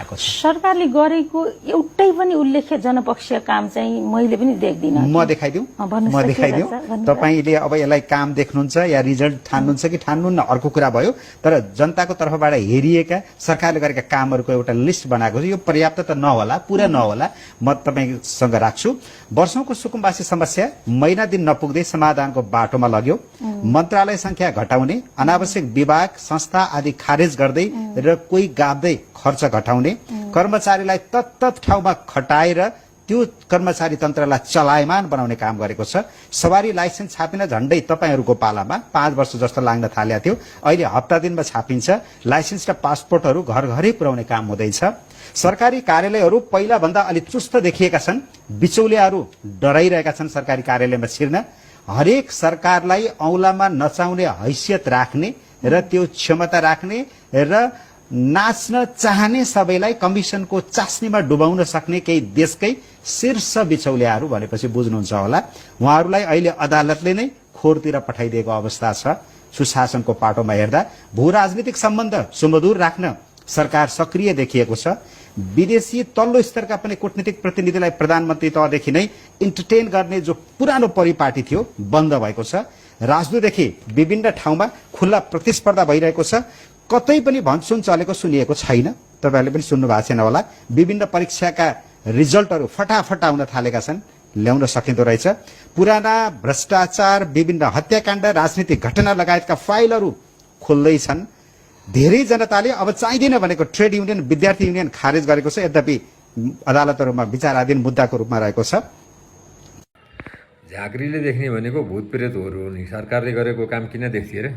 आएको छ। सरकारले गरेको एउटै पनि उल्लेख्य जनपक्षीय काम चाहिँ मैले पनि देख्दिनँ। म देखाइदिउँ तपाईले अब यसलाई काम देख्नुहुन्छ या रिजल्ट ठान्नुहुन्छ कि ठान्नुहुन्न अर्को कुरा भयो, तर जनताको तर्फबाट हेरिएका सरकारले गरेका कामहरूको एउटा लिस्ट बनाएको छ। यो पर्याप्त त नहोला, पुरा नहोला, म तपाईसँग राख्छु। वर्षौंको सुकुम्बासी समस्या महिना दिन नपुग्दै समाधानको बाटोमा लग्यो। मन्त्रालय संख्या घटाउने, अनावश्यक विभाग संस्था आदि खारेज गर्दै र कोही गाब्दै खर्च घटाउने, कर्मचारीलाई तत्तत ठाउँमा खटाएर त्यो कर्मचारी तन्त्रलाई चलायमान बनाउने काम गरेको छ। सवारी लाइसेन्स छापिन झण्डै तपाईहरूको पालामा 5 वर्ष जस्तो लाग्न थालेको थियो, अहिले हप्ता दिनमा छापिन्छ। लाइसेन्स र पासपोर्टहरू घर घरै पुर्याउने काम हुँदैछ। सरकारी कार्यालयहरू पहिला भन्दा अलि चुस्त देखिएका छन्। बिचौलियाहरू डराइरहेका छन् सरकारी कार्यालयमा छिर्न। हरेक सरकारलाई औलामा नचाउने हैसियत राख्ने र त्यो क्षमता राख्ने र नाच्न चाहने सबैलाई कमिसनको चास्नीमा डुबाउन सक्ने केही देशकै शीर्ष बिचौलियाहरू भनेपछि बुझ्नुहुन्छ होला। उहाँहरूलाई अहिले अदालतले नै खोरतिर पठाइदिएको अवस्था छ। सुशासनको पाटोमा हेर्दा भू राजनीतिक सम्बन्ध सुमधुर राख्न सरकार सक्रिय देखिएको छ। विदेशी तल्लो स्तरका पनि कूटनीतिक प्रतिनिधिलाई प्रधानमन्त्री तहदेखि नै इन्टरटेन गर्ने जो पुरानो परिपाटी थियो बन्द भएको छ। राजदूतदेखि विभिन्न ठाउँमा खुल्ला प्रतिस्पर्धा भइरहेको छ। कतै पनि भन्छुन चलेको सुनिएको छैन। तपाईहरुले पनि सुन्नु भएको छैन होला। विभिन्न परीक्षाका रिजल्टहरू फटाफट आउन थालेका छन्, ल्याउन सकिँदो रहेछ। पुराना भ्रष्टाचार, विभिन्न हत्याकाण्ड, राजनीतिक घटना लगायतका फाइलहरू खुल्दै छन्। धेरै जनताले अब चाहिँदैन भनेको ट्रेड युनियन, विद्यार्थी युनियन खारेज गरेको छ। यद्यपि अदालतहरूमा विचाराधीन मुद्दाको रूपमा रहेको छ। झाँक्रीले देख्ने भनेको भूत प्रेतहरू हो नि, सरकारले गरेको काम किन देख्थ्यो र?